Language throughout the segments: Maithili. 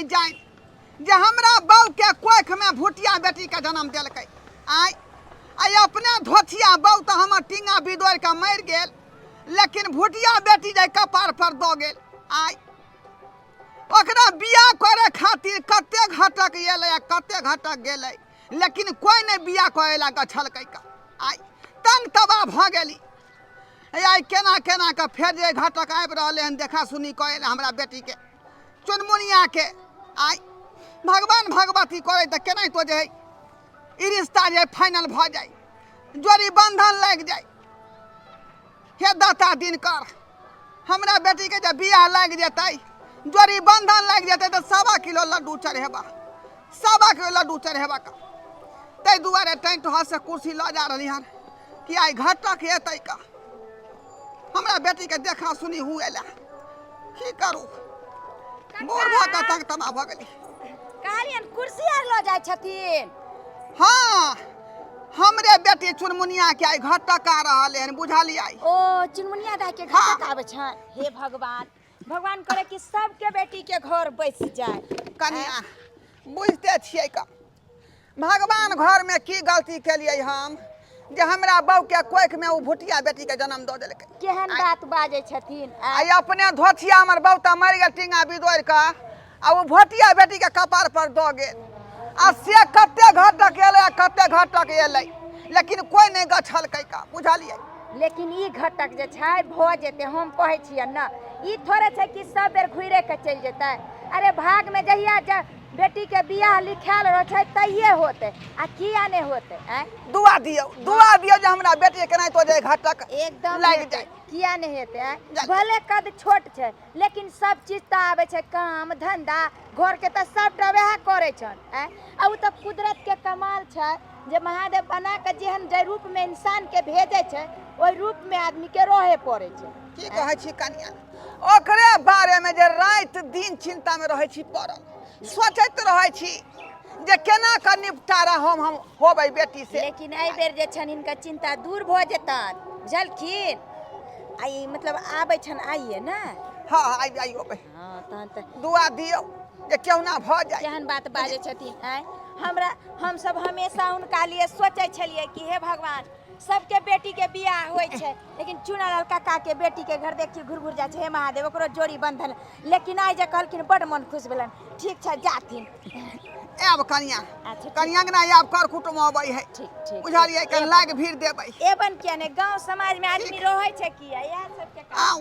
नहि जानि जे हमरा बउके कोखिमे भुटिया बेटीके जन्म देलकै। आइ आइ अपने धोथिया बउ तऽ हमर टींगा बिदोरि कऽ मरि गेल, लेकिन भुटिया बेटी जे कपार पर दऽ गेल। आइ ओकरा बियाह करे खातिर कते घटक एलै आ कते घटक गेलै, लेकिन कोइ नहि बियाह करे ला गछलकै। का आइ तंग तबाह भऽ गेली। आइ केना केना कऽ फेर जे घटक आबि रहलै हन देखा सुनी कऽ एलै हमरा बेटीके चुनमुनियाके। आइ भगवान भगवती करै तऽ केनाहितो जे हइ ई रिश्ता जे फाइनल भऽ जाइ, जोड़ी बन्धन लागि जाइ। हे दाता दिनकर, हमरा बेटीके जे बियाह लागि जेतै, जोड़ी बन्धन लागि जेतै तऽ 1.25 किलो लड्डू चढ़ेबा, 1.25 किलो लड्डू चढ़ेबा। का ताहि दुआरे टेंट हाउस से कुर्सी लऽ जा रहली हन कि आइ घटक एतै का हमरा बेटीके देखा सुनी हुए ला। की करू, बूढ़ भऽ कऽ तंग तबाह भऽ गेली। कहलियनि कुर्सी आर लऽ जाइ छथिन? हाँ, हमरे बेटी चुनमुनिया के आइ घटक आ रहल हन, बुझलियै? ओ चुनमुनिया दाई के घटक आबै छनि। हे भगवान, भगवान करे कि सबके बेटी के घर बसि जाय। कनिया बुझते छियै का भगवान घर में की गलती केलियै हम जे हमरा बहू के कोख में ओ भुटिया बेटी के जन्म दऽ देलकै। केहन बात बाजै छथिन? आइ अपने धोथिया हमर बहू तऽ मरि गेल टींगा बिदोरि कऽ, आ ओ भोटिया बेटी के कपार पर दऽ गेल। आ से कते घटक एलै आ कते घटक एलै, लेकिन कोइ नहि गछलकै का, बुझलियै? लेकिन ई घटक जे छै भऽ जेतै, हम कहै छियै ने, ई थोड़े छै कि सब बेर घुरे के चलि जेतै। अरे भाग में जहिया बेटी के बियाह लिखायल रहै छै तहिये होतै, आ किया नहि होतै? आँय, दुआ दियौ, दुआ दियौ जे हमरा बेटी के केनाहितो जे घटक एकदम लागि हेतै। जाय। किया नहि हेतै? आँय, जा। भले कद छोट छै लेकिन सब चीज तऽ आबै छै, काम धंधा घर के तऽ सबटा वएह करै छन। आँय, आ ओ तऽ कुदरत के कमाल छै जे महादेव बना के जेहन जे रूप में इंसान के भेजै छै ओहि रूप में आदमी के रहे पड़ै छै। की कहै छी कनिया, ओकरे बारे में जे राति दिन चिंता में रहै छी पड़ल, सोचैत रहै छी जे केना कऽ निपटारा हम होबै बेटी से। लेकिन एहि बेर जे छनि हिनकर चिंता दूर भऽ जेतनि, बुझलखिन? आ ई मतलब आबै छनि आइए ने? हाँ हाँ, आइ आइ अबै। हाँ, तहन तऽ दुआ दियौ जे केहुना भऽ जाय। केहन बात बाजै छथिन? आँय, हमरा हमसब हमेशा हुनका लिए सोचै छलियै कि हे भगवान सबके बेटी के बियाह होइ छै, लेकिन चुनालाल काका के बेटी के घर देखी घुर घुर जाइ छै, हे महादेव ओकरो जोड़ी बंधन। लेकिन आइ जे कहलखिन बड मन खुश भेलनि। ठीक छै, जाथिन। आब कनिया। अच्छा, ठीक। कनिया के ना आब कर कुटुम अबै है। ठीक ठीक। बुझलियै? कनि लाग भीड़ देबै। एबन किया नहि, गाँव समाज में आदमी रहै छै किया, इएह सबके कारण। आउ,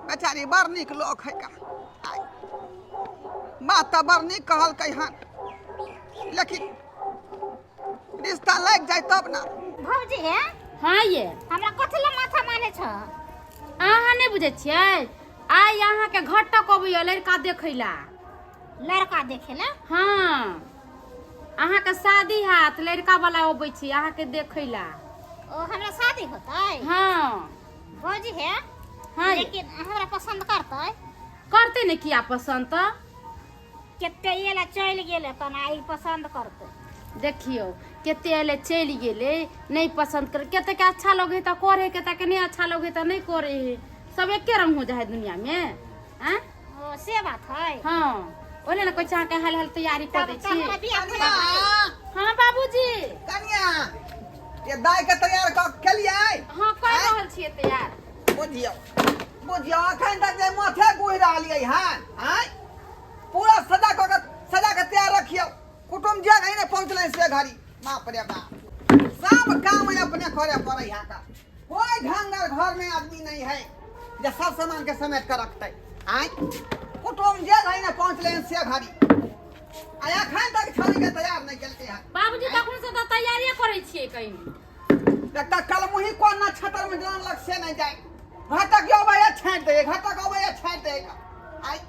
बेचारी बड़ नीक लोक है का। आइ बात तऽ बड़ नीक कहलकै हन, लेकिन रिश्ता लागि जाय तब ना। भौजी हे। हाँ ये। हमरा कथी ला माथा मारे छ? अहाँ नहि बुझै छियै, आइ अहाँके घटक अबैया लड़का देखै ला। लड़का देखे ला? हाँ, अहाँके शादी हैत, लड़का वाला अबै छै अहाँके देखै ला। ओ हमरा शादी होतै? हाँ। भौजी हे। हाँ ये। लेकिन हमरा पसंद करतै? करतै ने, किया पसंद तऽ? कते एला चलि गेलै तहन आइ पसंद करतै? देखियौ कते एलै चलि गेलै, नहि पसंद कर, कते के अच्छा लगे तऽ करे, कते के नहि अच्छा लगे तऽ नहि करे है। सब एके रंग हो जाए दुनिया में। आँ? ओ से बात है। हाँ, ओले ने कहै छै अहाँके हाल हाल तैयारी कऽ तब दै तब छी। हमरा बियाह कनिया। होतै? हाँ बाबूजी। कनिया ये दाइ के तैयार कऽ केलियै? हाँ, कर रहल छियै तैयार। बुझियौ बुझियौ, अखन तक जे माथे गुहि रहलियै हन। आँय, पूरा सजा कऽ के सजा के तैयार रखियौ। कुटुम जे घड़ी नहि पहुँचलै से घड़ी, बाप रे बाप, सब काम अपने करे पड़ै है का। कोई ढंगर घर में आदमी नहीं है जे सब सामान के समेट के रखतै। आँय, कुटुम जे घड़ी नहि पहुँचलै से घड़ी, आ अखन तक छौड़ी के तैयार नहि केलकै हन। बाबूजी तखन से तऽ तैयारिये करै छियै कहीं। एकटा कलमुही कोन नक्षत्र में जानलक से नहि जाय। घटक अबै छाँटि दै, घटक अबै छाँटि दै। आइ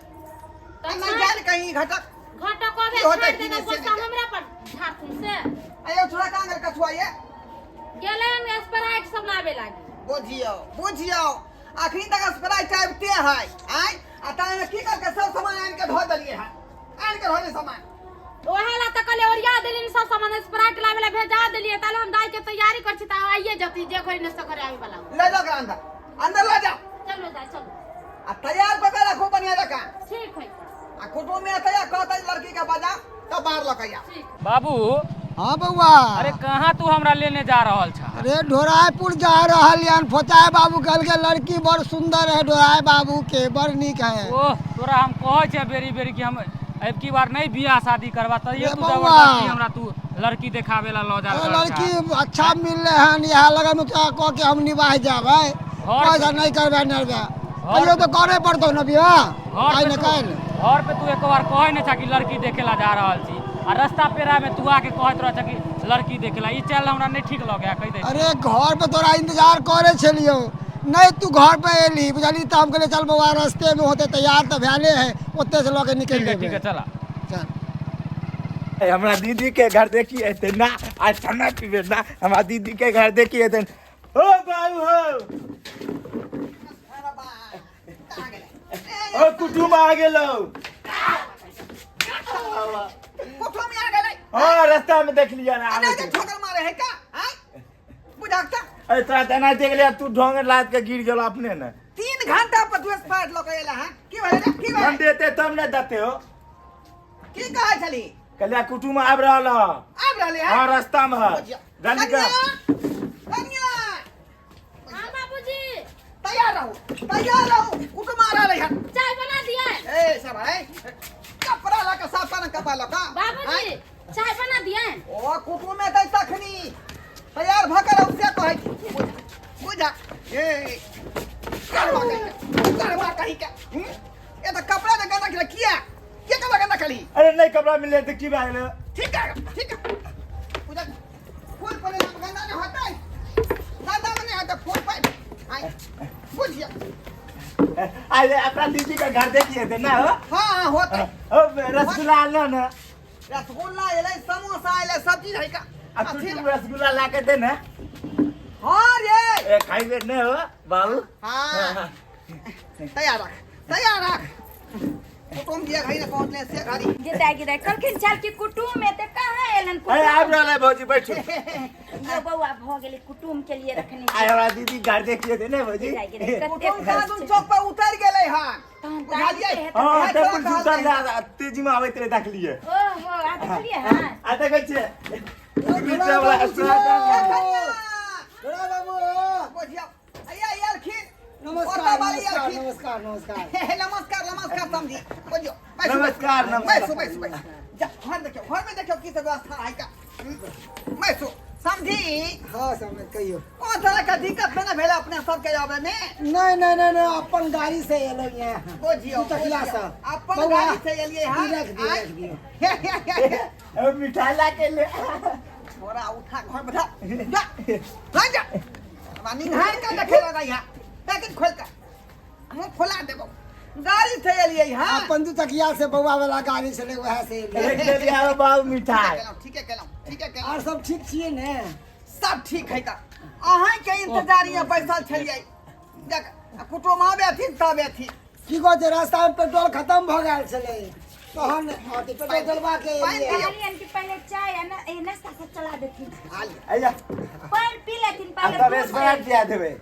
तऽ नहि जान कहीं घटक घटक अबै की होतै, छाँटि की देतै, नहि से गुस्सा नहि। हमरा पर झाड़थुन से। अयो छोड़ा कहाँ गेल कछुआ? ये गेलै हम स्प्राइट सब लाबे लागी। बुझियौ बुझियौ, अखनी तक स्प्राइट आबिते है। आँय, आ ताहिमे की करके सब सामान आनि के धो देलियै हन, आनि के धो दे सामान। ओहे ला तऽ कहलियै ओरिया देलियै सब सामान, स्प्राइट लाबे ला भेजा देलियै। ताले हम दाइ के तैयारी करै छी तऽ आइए जती, जे घड़ी ने से घड़ी आबे वाला। ले जाओ ओकरा अंदर, अंदर ले जाओ। चलो दाइ चलो। आ तैयार कऽ के राखू बढ़िया। कुटुम में एतै आ कहतै लड़की के बजा तऽ बाहर लऽ के आ। बाबू। हाँ बउआ। अरे कहाँ तू हमरा लेने जा रहल छा? अरे ढोरायपुर जा रहल हन, फोचाय बाबू कहलकै लड़की बड़ सुंदर है ढोराय बाबू के, बड़ नीक है। ओह तोरा हम कहै छियै बेरी बेरी कि हम अब की बार नहीं बियाह शादी करबा, तैयो रे तू बउआ। जबरदस्ती हमरा तू लड़की देखावे ला लऽ जा अरे रहल छा। लड़की अच्छा मिल रहे हन, यहाँ लगन में क्या कह के हम निभाह जाबै, पैसा नहीं करबै नरबै, कहियो तो करे पड़तौ न बियाह, घर आइ पे न तू काल्हि। घर पे तू एक बार कहै नहीं छा कि लड़की देखे ला जा रहल छी, आ रास्ता पेरा में तू आके कहैत रह छा कि लड़की देखे ला, ई चाल हमरा नहीं ठीक लगे कहि दे। अरे घर पे तोरा इंतजार करे छलियो, नहीं तू घर पे एली बुझली, तो हम कहलिए चल बउआ रास्ते में होते तैयार तो भैले है, ओते से लऽ के निकलि ठीक है, ठीक जेबै। है चला। चल। ए, हमरा दीदी के घर देखी एते ना आज खाना पीबे ना, हमरा दीदी के घर देखी एते। ओ बाबू हो, ओ कुटुम आ गेलो। कुटुम आ गेलै। हाँ रास्ता में देख लिया ना। अरे ठोकर मारे है का? आय बुझाक त। अरे तोरा त एना देख लिया, तू ढोंग लाद के गिर गेलो अपने ने। 3 घंटा पर तू स्पाइट लऽ के एला हन, की भेलै रे, की हम भेलै? देते तब ने देते हो। की कहै छली? कहलिया कुटुम आबि रहल ह। आबि रहलै हन? हाँ रास्ता में है। जल्दी कर। कन्या, हाँ बाबूजी। तैयार रहू, तैयार रहू, कुटुम आ रहलै हन। चाय बना दिए। ए सब है कपड़ा लऽ के साफ कर कपड़ा लऽ के। बाबूजी चाय बना दिए। ओ कुटुम में तै तखनी तैयार भऽ के रहू से कहै छी। बुझा बुझा ए करवा कही के, करवा कही के। ए तऽ कपड़ा जे गंदा खेलै किया? के कपड़ा गंदा खेली? अरे नहीं कपड़ा मिले तो की भए गेलै? ठीक है ठीक है। बुझा फूल पर गंदा नहीं होतै, गंदा नहीं होतै फूल पर। आइ बुझिया। अरे अपना दीदी के घर देखिए थे ना हो? हाँ हाँ होतै। ओ रसगुल्ला आनलो ना? रसगुल्ला एलै, समोसा एलै, सब चीज है का। आ तू रसगुल्ला ला के दे ना। हाँ रे। ए खाइबे नहीं हो बाबू? हाँ तैयार रख, तैयार रख। कुटुम दिया घड़ी ने पहुंचले से घड़ी। गिदाय गिदाय कहलखिन चल कि कुटुम एते कहाँ एलन अरे कुटुम? आबि रहल है भौजी बैठू। यो बौआ भऽ गेलै कुटुम के लिए रखने। आइ हमरा दीदी घर देखिए थे ने भौजी। गिदाय गिदाय कते कुटुम कहाँ चौक पर उतर गेलै हन। तहन तऽ बुझलियै? आबिते हेतै। हाँ तब कुछ उतर जा तेजी में आबैत रहे देखलिए। ओहो आ देखलियै हन। आ देखै छियै बीच वाला ढोराय बाबू। बुझियौ अइया एलखिन। नमस्कार ओतऽ बाली नमस्कार एलखिन। नमस्कार नमस्कार। नमस्कार नमस्कार समझी बुझियौ। बैसू, नमस्कार, बैसू, नमस्कार। बैसू बैसू बैसू। जा घर देखियौ, घर में देखियौ की सब व्यवस्था है का। बैसू समझी। हाँ समझ कहियो। कोन तरह के दिक्कत नहि भेल अपने सबके आबै में? नहीं नहीं नहीं नहीं, अपन गाड़ी से एलो यहाँ। बुझियौ, दुचकिया से। अपन बउआ, गाड़ी से एलियै हन। रख दियौ, रख दियौ। ओ मिठाई ला के ले। छोरा उठा घर बैठा जा जा जा। बाबा निहार के देखे लगा यहाँ, पैकेट खोल के मुंह खोला देबो। गाड़ी से एलियै हन। अपन दुचकिया से बउआ वाला गाड़ी से वएह से एलियै। एक दे दिया बाबू मिठाई। ठीक है केलहुँ, ठीक है केलहुँ। और सब ठीक छियै ने? सब ठीक है का। अहाँ के इंतजार यहाँ बैसल छलियै। देख कुटुम आबे अथिन तब अथिन। की कहै छै, रास्ता में पेट्रोल खत्म भऽ गेल छलै तहन अथी पेट्रोल डलबा के पानि एलियै। दियौ। कहलियनि कि पहिले चाय आ नाश्ता सब चला देथिन। आइया। पानि पी लेथिन आ पहिले। तब स्प्राइट पिया देबै।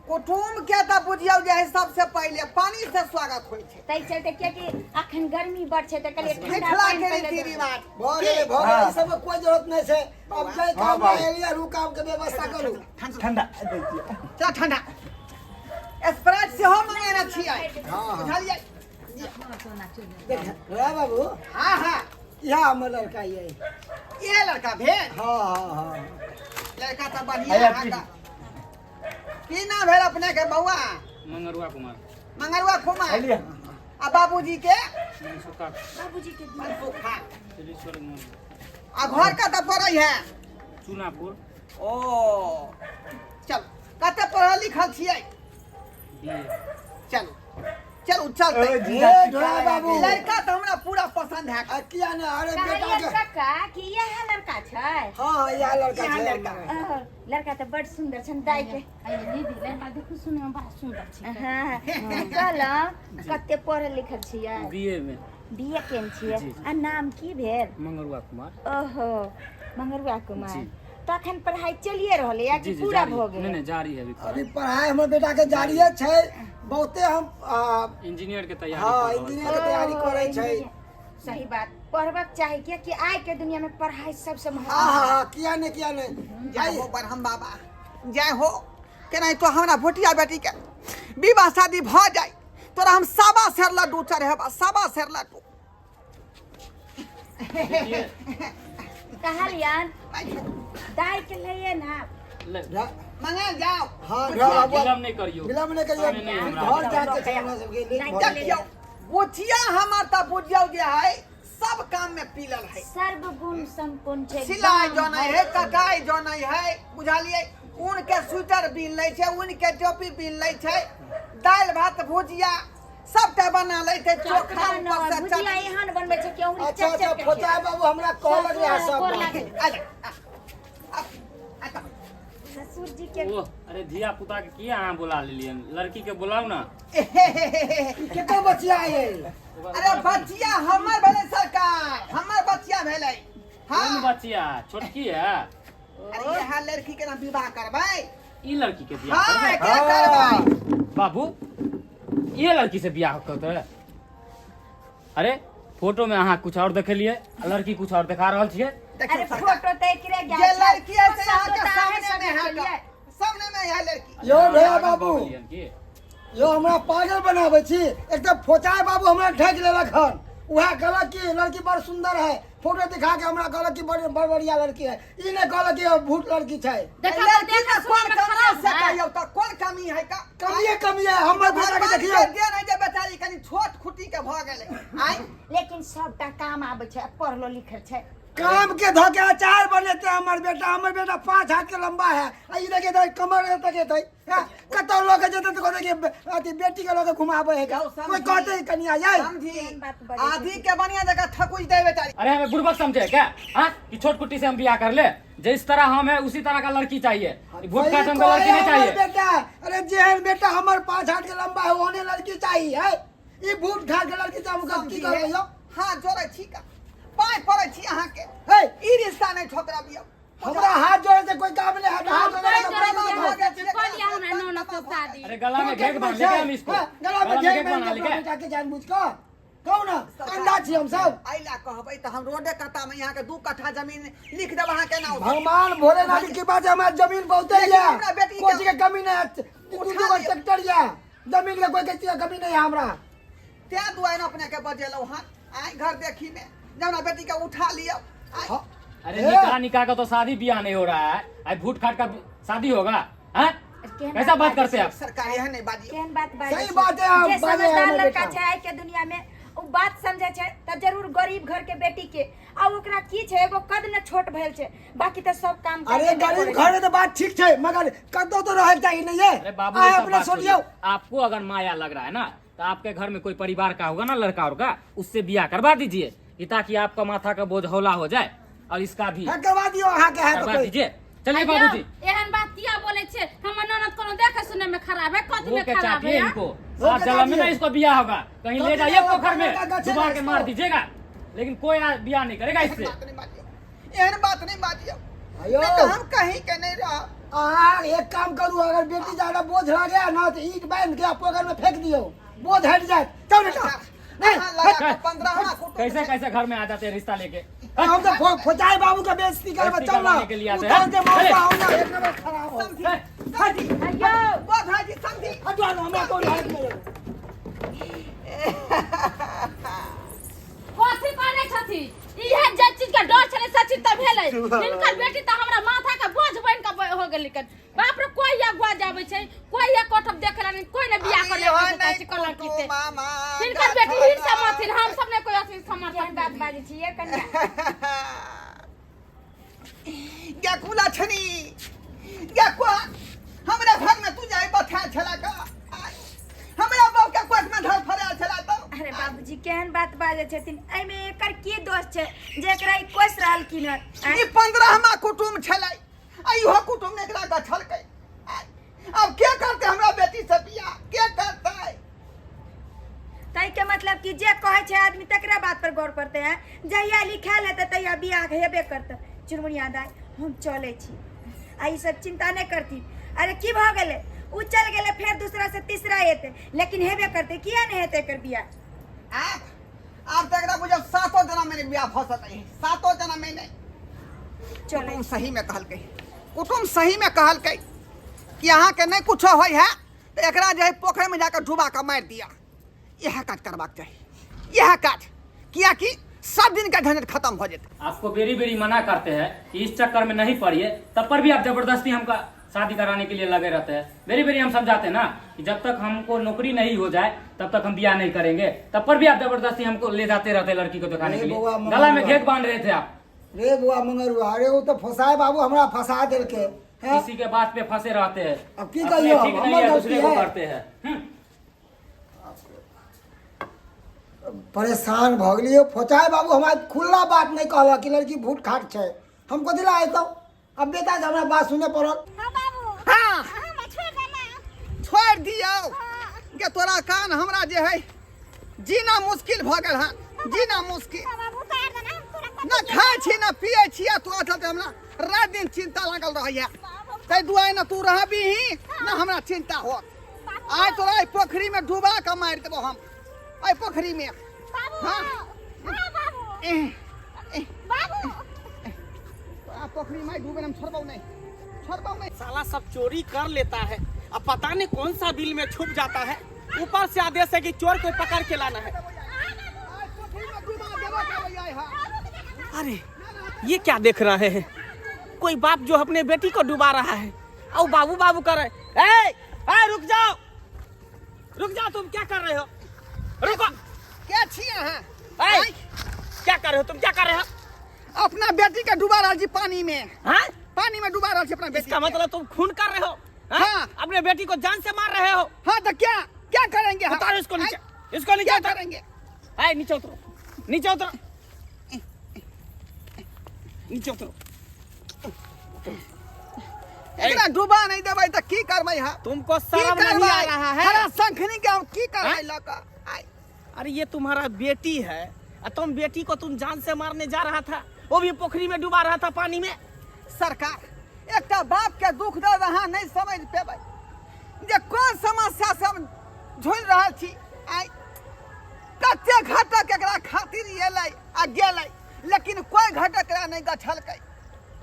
कुटुम के तऽ बुझियौ जे है सबसे पहिले पानी से स्वागत होइ छै। ताहि चलते कियाकि अखन गर्मी बड़ छै तऽ कहलियै ठंडा मिथिला पानि के पहिले रीति देबै। रिवाज भऽ गेलै भऽ गेलै, ई सबके कोइ जरूरत नहि छै। अब जाहि हाँ, काम बाबू। एलियै उ काम के व्यवस्था करू। ठंडा दै छियै। चल ठंडा स्प्राइट सेहो मंगेने छियै। हाँ। बुझलियै? देख रे बाबू। हाँ हाँ इएह हमर लड़का ये। ये लड़का भेल? हाँ हाँ हाँ। लड़का तऽ बढ़िया अरे, है। की नाम भेल अपने के बउआ? मंगरुआ कुमार। मंगरुआ कुमार। आइलिए। आ बाबूजी के? मनसुखा। बाबूजी के मनसुखा। सिलेश्वर मोहन। आ घर कतऽ पड़ै है? चुनापुर। ओ चल कते पढ़ल लिखल छियै? बीए। चलू चलू चलते। ओ जीजा ए ढोराय बाबू। लड़का तऽ हमरा पूरा पसंद है। आ किया ने, अरे बेटा कहलियनि के। कक्का कि इएह लड़का छै? हाँ हाँ इएह लड़का इएह छै लड़का। हमर। ओहो, लड़का तऽ बड़ सुन्दर छनि दाइ के। आइए दीदी लड़का देखू सुने में बड़ा सुंदर छै। हाँ कहलहुँ कते पढ़ल लिखल छियै? बीए में। बीए केने छियै? जी। आ नाम की भेल? मंगरुआ कुमार। ओहो मंगरुआ कुमार। जी। तखन पढ़ाई चलिए रहल है जी कि जी पूरा जारी भऽ नहीं गेल? नहीं, जारी है अभी। अभी पढ़ाई हमर बेटा के जारिये छै बहुते। हम इंजीनियर के तैयारी हाँ, कर रहल छी। इंजीनियर के तैयारी करै छै। सही बात, पढ़बाक चाही, कियाकि आइ के दुनिया में पढ़ाई सबसे हाँ महत्वपूर्ण। हाँ हाँ, किया नहीं, किया नहीं। जय हो ब्रह्म बाबा, जय हो। केनाहितो हमरा भोटिया बेटीके विवाह शादी भऽ जाय, तोरा हम 1.25 सेर लड्डू चढ़ेबा, 1.25 सेर लड्डू। कहलियन दाई के लिए ना। ले, मंगाल जाओ। हाँ, घर आबू। विलम्ब नहीं करियो। विलम्ब नहीं करियो। समय नहीं हमरा। घर जाके छै हमरा सबके लेट भऽ गेल। देखियौ बुचिया हमर, तऽ बुझियौ जे है सब काम में पीलल है। सर्व गुण संपन्न छै। सिलाई जनै है, कटाई जनै है, बुझलियै? ऊन के स्वेटर बीन लै छै, ऊन के टोपी बीन लै छै, दालि भात भुजिया सबटा बना लै छै, चोखा ऊपर से भुजिया चटनी। एहन बनबै छै कि अंगुरी अच्छा चट अच्छा चट के। फोचा बाबू हमरा कहलक रहे सब गोर बात। लागै। आजा, आ, आ, आ, ससुर जी के। ओह, अरे धिया पुता के किया अहाँ बुला लेलियन? लड़की के बुलाउ ना। केकर बचिया है? अरे बचिया हमर भेलै सरकार, हमर बचिया भेलै। कोन हाँ। बचिया? छोटकी है? अरे इएह लड़की के ना विवाह करबै। ई लड़की के बियाह हाँ। करबै? एकरे करबै। बाबू, ये लड़की से बियाह करतै? अरे फोटो में अहाँ कुछ और देखेलिए आ लड़की कुछ और देखा रहल छियै। देखियौ अरे सरकार, फोटो तऽ एकरे जे गेल छै। लड़की है से पसंद अहाँके तऽ अहाँ सामने में है सब केलियै। सामने में है लड़की। यौ भैया बाबू। बोलियन की? यौ, हमरा पागल बनाबै छी एकदम। फोचाय बाबू हमरा ठकि लेलक हन। उएह कहलक कि लड़की बड़ सुंदर है, फोटो दिखा के हमरा कहलक कि बड़ बड़ बढ़िया लड़की है। ई नहि कहलक कि भूत लड़की छै। देखा लड़की देखा में कोन सुनय में कमी है खराब से है। कहियौ तऽ कोन कमी है का? कमिए कमी है। हमर बेटा के भगवान देखियौ। के देन है जे बेचारी कनि छोट खुटी के भऽ गेलै आइ। लेकिन सबटा काम आबै छै, पढ़लो लिखल छै। काम के धो के अचार बनेते हमर बेटा। हमर बेटा 5 हाथ के लंबा है आ ई देखिए तऽ कमर तक हेतै। हैं, कतौ लऽ के जेतै तऽ कहतै कि अथी बेटी के लऽ के घुमाबै है। जाउ समझी। कोई कहतै कनिया जाय। समझी। केहन बात बजै आधी के बढ़िया जगह थकुच दे बेचारी। अरे हमें बुड़बक समझे क्या, हाँ? कि छोट कुट्टी से हम बियाह कर ले? जिस तरह हम है उसी तरह का लड़की चाहिए, ई भूत का सही हमको लड़की कहै नहीं हमर चाहिए। बेटा। अरे जेहन बेटा हमर 5 हाथ के लंबा है ओहने लड़की चाहिए है। ई भूत घाट के लड़की से हम की करबै यौ? हाथ जोड़ै छी का, पाय पड़ै छी अहाँके। हे। ई रिश्ता नहि ठोकराबियौ। हमरा हाथ जोड़े से कोई काम नहीं है। हाथ जोड़े से जोड़े बर्बाद छियै, हो हाथ जोड़े। कऽ लिअ हमरा ननद के शादी। अरे गला में घेघ बांध लेके हम इसको। हाँ, गला में घेघ बांध बना के लेके। बेटा के जानबूझ कऽ कहू ना, अंधा छी हम सब? एहि लए कहबै तऽ हम रोडे कत्ता मे अहाँके 2 कट्ठा जमीन लिख देब अहाँके नाम। भगवान भोलेनाथ की कृपा से हमारा जमीन बहुते लेकिन है। हमरा बेटी के- कोई चीज के कमी नहीं है। दू उठा दू गो लिअ। ट्रैक्टर या जमीन के कोई चीज के कमी नहीं है हमरा। तें दुआरे अपने के बजेलहुँ हन आइ घर देखी में जे हमरा बेटी के उठा लियौ आइ। हाँ। अरे ए, निकाह निकाह का तो शादी बियाह नहीं हो रहा है, आई भूत खाट का शादी होगा, हाँ? केहन कैसा बात बात करते हैं आप? सरकार एहन नहि बाजियौ। केहन बात बाजै सही छी? बात है, हम जे बाजै है समझदार हमर लड़का बेटा। छै आइ के दुनिया में ओ बात समझै छै तऽ जरूर गरीब घर के बेटी के आ ओकरा की छै, एगो कद न छोट भेल छै, बाकी तऽ सब काम अरे करबे गरीब करै छै। घर में तो बात ठीक है मगर कतौ तो रहे के चाहिए नहीं है। अरे बाबू, आए ये सब अपने बात सोचियो। छोड़िए। आपको अगर माया लग रहा है ना तो आपके घर में कोई परिवार का होगा ना लड़का और का, उससे बियाह करवा दीजिए कि ताकि आपका माथा का बोझ हौला हो जाए और इसका भी। हाँ, करवा दियो अहाँ के है तो करवा कोई। दीजिए। चलिए यौ, बाबूजी। एहन बात किया बोले छे? हमर ननद कोनो देखे सुने में खराब है? कथी वो में के खराब चाहती है? है हाँ? इनको वो सात के जन्म में चाहती ना है। इसको बियाह होगा। कहीं ले कभी जाइए नहीं पोखर में होगा, गछे डुबा ना के मार इसको। दीजिएगा, लेकिन कोई बियाह नहीं करेगा एहन इससे। बात नहि बाजियौ, एहन बात नहि बाजियौ। अयो। नहि तऽ हम कहीं के नहि रहब। अहाँ एक काम करू, अगर बेटी ज्यादा बोझ लागे ना तो ईंट बांध के पोखर में फेंक दियो, बोझ हट जाए। चल बेटा। नहीं। अहाँ लगा कऽ 15वां कुटुम्ब कैसे छै। कैसे घर में आ जाते हैं रिश्ता लेके? हम तो फोचाई बाबू का बेइज्जती करबे। बेइज्जती चल ना। करवाने के लिए आते हैं। उतार के मौका चले। आओ ना, एक नंबर खराब हो। समझी। ए, समझी। अयो। बोझ जी समझी। हटो ना, हमरा कोई हाथ नहीं लगे। कथी कहने छथि? इहे जे चीज के डर छलै से चीज तऽ भेलै। हिनकर बेटी तऽ हमरा माथा के बोझ बनि के हो गेलै। बाप रे, कोई अगुआ जाबै छै, कोई एक कोठब देखे ला नहीं, कोई ने बियाह करे अरे ला नहि छै लड़की से। मामा। हिनकर बेटी हिन समथिन, हम सब ने कोई अथी समर्थन केहन बात बाजै छियै कन्या? गे कुला छनी गे को, हमरा घर में तू जाय बैठा छला का, हमरा बाप के कोट में धर फराल छला तो। अरे बाबूजी, केहन बात बाजै छथिन? एहिमे एकर की दोष छै जे एकरा ई कोसि रहलखिन हन? ई 15वां कुटुम्ब छलै आ इहो कुटुम्ब एकरा गछलकै। आब के करतै हमरा बेटी से बियाह, के करतै? ताहिके मतलब कि जे कहै छै आदमी तकरा बात पर गौर करते हैं। जहिया लिखायल हेतै तहिया बियाह हेबे करतै। चुनमुनिया दाइ, हम चलै छी आ ई सब चिंता नहि करथिन। अरे की भऽ गेलै, ओ चल गेलै, फेर दूसरा से तीसरा एतै, लेकिन हेबे करतै, किया नहि हेतै एकर बियाह? आब आब तऽ एकरा बुझब सातो जन्म में बियाह भऽ सकै है, सातो जन्म में नहि। चलै कुटुम सही में कहलकै, कुटुम सही में कहलकै कि अहाँके नहि कुछो होइ है तऽ एकरा जे है पोखरि में जाकर डुबा कऽ मारि दिअ। इएह काज करबाक चाही, इएह काज, कियाकि सब दिन के झंझट खत्म हो जेतै। आपको बेरी बेरी मना करते हैं कि इस चक्कर में नहीं पड़िए, तब पर भी आप जबरदस्ती हमका शादी कराने के लिए लगे रहते हैं। बेरी बेरी हम समझाते हैं ना कि जब तक हमको नौकरी नहीं हो जाए तब तक हम ब्याह नहीं करेंगे, तब पर भी आप जबरदस्ती हमको ले जाते रहते हैं लड़की को दिखाने के अरे लिए। बउआ, गला में मगरुआ। घेक बांध रहे थे आप। रे बुआ मंगरुआ, अरे वो तो फंसाए बाबू हमरा फंसा देलके हैं? किसी के बात पे फंसे रहते हैं। अब की अपने कहियो, ठीक नहीं हमर है, गलती दूसरे को है। करते हैं। परेशान भऽ गेलियै। फोचाय बाबू हमरा खुला बात नहि कहलक कि लड़की भूट खाट छै, हम कथी लए अयतहुँ? अब बेटा हमरा बात सुनऽ पड़ल। हाँ बाबू। हाँ। हमरा छोड़ देना। छोड़ दियौ गे, तोरा कान हमरा जे है जीना मुश्किल भऽ गेल हन, जीना मुश्किल। हाँ बाबू, उतार देना, हम तोरा कथी न खाइ छी न पियै छी, आ तोरा चलते हमरा राति दिन चिंता लागल रहैया। ताहि दुआरे न तू रहबीही न हमरा चिंता होत। आइ तोरा एहि पोखरी में डुबा कऽ मारि देबो हम, एहि पोखरी में। बाबू। हाँ। हाँ बाबू। एह, एह, बाबू। तोरा पोखरी में डूबे हम छोड़बौ नहीं, छोड़बौ नहीं। साला सब चोरी कर लेता है, अब पता नहीं कौन सा बिल में छुप जाता है। ऊपर से आदेश है कि चोर को पकड़ के लाना है। आइ पोखरी में डुबा देबो करबै आइ हम। अरे ये क्या देख रहे हैं? कोई बाप जो अपने बेटी को डुबा रहा है और बाबू बाबू कर रहे। ए, ए, रुक जाओ, रुक जाओ, तुम क्या कर रहे हो? रुको। के छी अहाँ? ए, क्या कर रहे हो तुम? क्या कर रहे हो? अपना बेटी के डुबा रहल छी पानी में। हाँ? पानी में डुबा रहल छी अपना बेटी इसका के। मतलब तुम खून कर रहे हो? हाँ? हाँ। अपने बेटी को जान से मार रहे हो? हाँ तो क्या क्या करेंगे हम? उतारो इसको नीचे, इसको नीचे क्या उतारो। करेंगे? ए, नीचे उतरो, नीचे उतरो, नीचे उतरो। एकरा डुबा नहीं देबै तऽ की करबै हम? तुमको की शर्म नहीं आ करबै? रहा है? हरा शंखनी के हम की करबै हाँ? लऽ कऽ? आइ। अरे ये तुम्हारा बेटी है और तुम बेटी को तुम जान से मारने जा रहा था, वो भी पोखरी में डुबा रहा था पानी में। सरकार, एकटा बाप के दुख दर्द अहाँ नहीं समझ पेबै जे कोन समस्या से हम झूलि रहल छी। आइ कते घटक एकरा खातिर एलै आ गेलै, लेकिन कोई घटक एकरा नहीं गछलकै,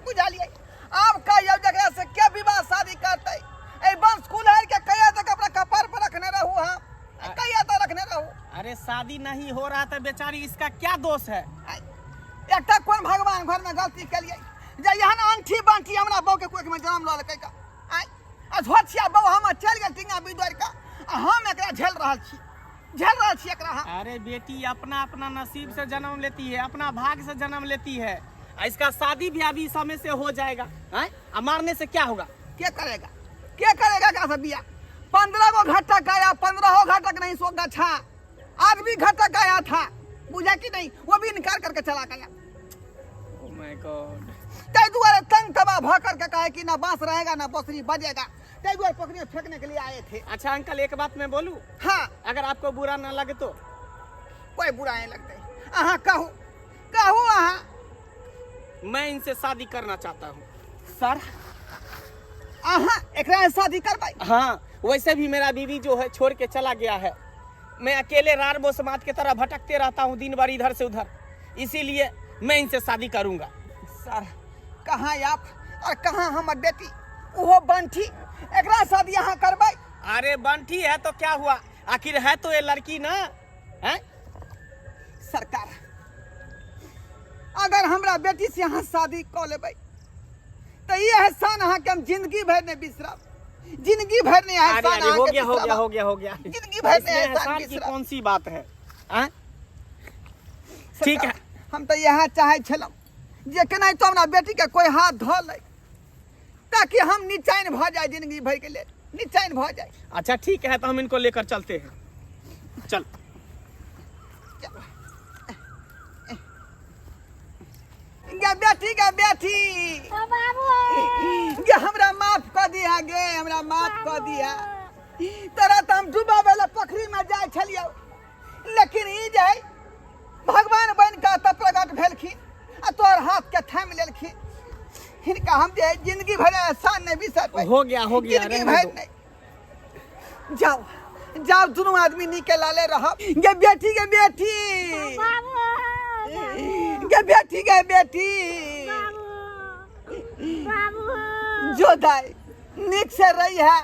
बुझलियै? आब कहियौ जकरा से के विवाह शादी करतै? एहि वंश कुलहर के कहिया तक अपना कपार पर रखने रहू हम, कहिया तक रखने रहू? अरे शादी नहीं हो रहा था बेचारी, इसका क्या दोष है? आइ, एकटा कोन भगवान घर में गलती केलियै जे एहन अंठी बंठी हमरा बहू के कोख में जन्म लऽ लेलकै? आइ आ झोछिया बहू हमर चलि गेल टिंगा बिदोरि कऽ, आ हम एकरा झेल रहल छी, झेल रहल छी एकरा हम। अरे बेटी अपना अपना नसीब से जन्म लेती है, अपना भाग से जन्म लेती है। आ इसका शादी भी अभी समय से हो जाएगा। हैं? आ मारने से क्या होगा? के करेगा, के करेगा का सब बिया? 15 गो घटक आया, 15 घटक नहीं सो गछा आदमी घटक आया था, बुझा कि नहीं? वो भी इनकार करके चला गया। ओ my God. ताहि दुआरे तंग तबाह भ करके कहे कि ना बांस रहेगा ना बसरी बजेगा, ताहि दुआरे पोखरी में फेंकने के लिए आए थे। अच्छा अंकल एक बात मैं बोलूं? हाँ। अगर आपको बुरा ना लगे तो? कोई बुरा नहीं लगता। अहाँ कहू, कहू अहाँ। मैं इनसे शादी करना चाहता हूँ। सर अहाँ एकरा से शादी करबै? हाँ, वैसे भी मेरा बीवी जो है छोड़ के चला गया है, मैं अकेले रार बोसमात के तरह भटकते रहता हूँ दिन भर इधर से उधर, इसीलिए मैं इनसे शादी करूँगा। सर कहाँ आप और कहाँ हमर बेटी, ओहो बंठी, एकरा शादी अहाँ करबै? अरे बंठी है तो क्या हुआ, आखिर है तो ये लड़की ना है। सरकार अगर हमरा बेटी से अहाँ शादी कऽ लेबै तऽ ई एहसान अहाँके हम जिंदगी भरि नहि बिसरब, जिंदगी भरि नहि अरे एहसान अरे हो अहाँके गया, हो गया, बिसरब। हो गया, हो गया। जिंदगी भरि नहि इसमें एहसान एहसान की बिसरब। कौन सी बात है? हाँ? ठीक है। हम तऽ इएह चाहै छलहुँ जे केनाहितो हमरा बेटीके कोइ हाथ धऽ लै ताकि हम निचैन भऽ जाय, जिंदगी भरिके लेल निचैन भऽ जाय। अच्छा ठीक है, तो हम इनको लेकर चलते हैं। चल। गे बेटी, गे बेटी। ओ बाबू। गे हमरा माफ कऽ दिहा, गे हमरा माफ कऽ दिहा। तोरा तऽ हम डुबाबै लए पोखरी में जाइ छलियौ, लेकिन ई जे है भगवान बनि कऽ तऽ प्रकट भेलखिन आ तोहर हाथ के थामि लेलखिन। हिनका हम जे जिंदगी भर एहसान नहीं बिसर पाई। हो गया, हो गया, जिंदगी रहने भर दो। नहीं। जाओ जाओ दोनों आदमी नीके लाले रहो। गे बेटी, गे बेटी, गे बेटी, गे बेटी, जो दाई निक से रही है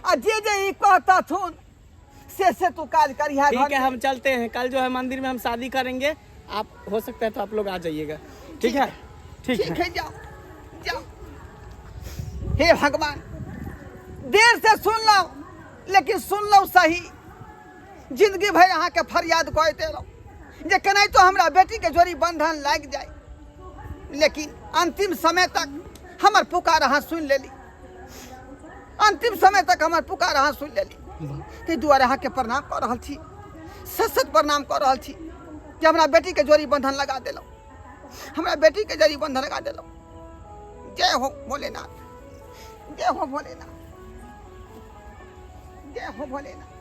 आ जे जे ई कहतथुन से तू काज करिहा। ठीक घर है में। हम चलते हैं, कल जो है मंदिर में हम शादी करेंगे, आप हो सकता है तो आप लोग आ जाइएगा। ठीक है, ठीक ठीक है। है, जाओ जाओ। हे भगवान, देर से सुन लो लेकिन सुन लो सही। जिंदगी भर अहाँके फरियाद करते रहो जे केनाहितो हमरा बेटीके जोड़ी बंधन लागि जाय, लेकिन अंतिम समय तक हमर पुकार अहाँ सुनि लेली, अंतिम समय तक हमर पुकार अहाँ सुनि लेली। ताहि दुआरे अहाँके प्रणाम कऽ रहल छी, सत सत प्रणाम कऽ रहल छी कि हमरा बेटीके जोड़ी बंधन लगा देलहुँ, हमरा बेटीके जोड़ी बंधन लगा देलहुँ। जय हो भोलेनाथ, जय हो भोलेनाथ, जय हो भोलेनाथ।